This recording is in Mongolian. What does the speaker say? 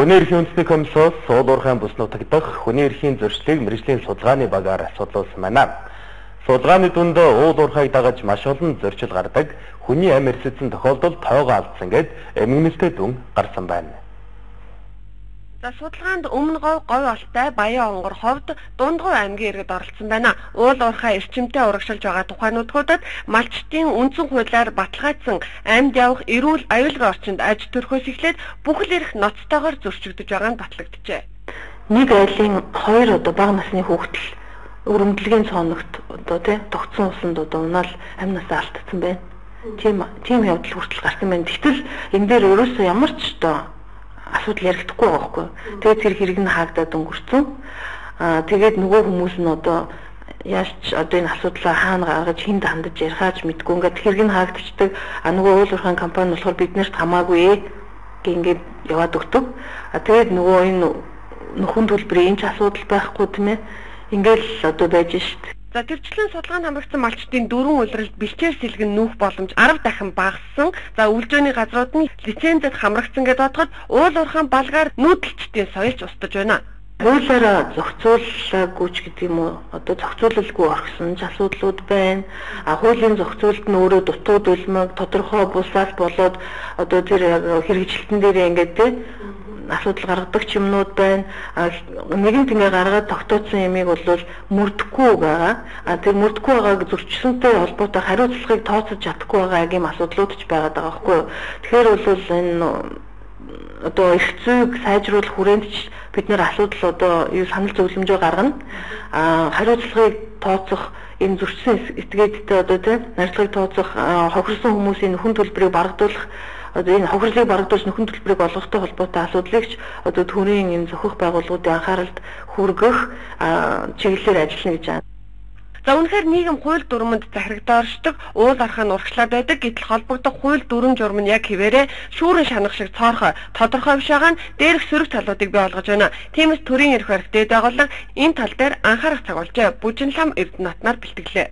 Хүний эрхийн үндэсний комиссоос Уул уурхайн бүс нутаг дахь хүний эрхийн зөрчлийг мэргэжлийн судалгааны багаар судлуулсан байна. Судалгааны дүнд уул уурхайг дагаж маш олон зөрчил гардаг, хүний амь эрсдсэн тохиолдолд тоогоо алдсан гээд эмгэнэлтэй дүн гарсан байна. За, судалгаанд Өмнө Говь, Говь Алтай, Баян Онгор ховд, Дундговь аймгийн иргэд оролцсон байна. Уул уурхай эрчимтэй урагшилж байгаа тухайн нутгуудад малчдын үндсэн хуулиар баталгаажсан амьд явах эрүүл аюулгүй орчинд аж төрхөөс эхлээд бүхэл эрх ноцтойгоор зөрчигдөж байгаа нь батлагджээ. Нэг айлын хоёр одоо бага насны хүүхдэл өрөмдлөгийн цооногт одоо тий тогтсон усанд одоо унаал амь насаа алдсан байна. Тийм явдал хүртэл гарсан байна. Гэтэл энэ дээр өөрөөсөө ямар ч одоо асуудал яригдахгүй байгаа байхгүй. Тэгээд тэр хэрэг нь хаагдаад өнгөрцөн. Тэгээд нөгөө хүмүүс нь одоо яаж ч одоо энэ асуудлаа хаана гаргаж хүнд хандаж ярихаач мэдгүй, ингээд хэрэг нь хаагдчихдаг. А нөгөө уул уурхайн компани болохоор биднэрт хамаагүй гэ ингээд яваад өгдөг. А тэгээд нөгөө энэ нөхөн төлбөрийн энэ ч асуудал байхгүй, тийм ээ. Ингээл одоо байж шít. За, тэрчлэн судалгаанд хамрагдсан малчдын дөрвөн улиралд бэлчээр сэлгэн нүүх боломж 10 дахин багассан. За, өвлжөөний газрууд нь лицензэд хамрагдсан гэдээ бодоход уул уурхайн балгаар нүүдэлчдийн соёлч устж байна. Хуулиараа зохицуулаагүй ч гэдэг юм уу, одоо зохицуулалгүй орхисон ч асуудлууд байна. А хуулийн зохицуулалт нь өөрөө дутуу дүлмэг, тодорхой бусаас болоод одоо тэр хэрэгжилтэн дээр ингээд те асуудал гаргадаг ч юмнууд байна. Нэгэнт ингээ гаргаад тогтооцсон юмыг бол мөрдөхгүй байгаа. А тэр мөрдөхгүй байгааг зөрчсөнтэй холбоотой хариуцлагыг тооцож чадахгүй байгаа ийм асуудлууд ч байгаад байгаа байхгүй юу. Тэгэхээр бол энэ одоо эрх зүйг сайжруулах хүрээнд ч бид нэр асуудал одоо юу санал зөвлөмжөө гаргана. А хариуцлагыг тооцох, энэ зөрчсөн этгээдтэй одоо тийм нарийцлагыг тооцох, хохирсон хүмүүсийн нөхөн төлбөрийг барагдуулах, одоо энэ хохирлыг барагдуулж нөхөн төлбөрийг олгохтой холбоотой асуудлыг ч одоо төрийн энэ зохих байгууллагуудын анхааралд хүргэх чиглэлээр ажиллана гэж байна. За, үнэхээр нийгэм хууль дүрмэнд захирагдаа оршдог, уул уурхай нь урагшлаад байдаг. Гэтэл холбогдох хууль дүрэм журам нь яг хэвээрээ шүүрэн шанах шиг цоорхой, тодорхой биш байгаа нь дээрх сөрөг талуудыг бий болгож байна. Тиймээс төрийн эрх барих дээд байгууллага энэ тал дээр анхаарах цаг болжээ. Бүжинлам Эрдэнэ хотноор бэлтгэлээ.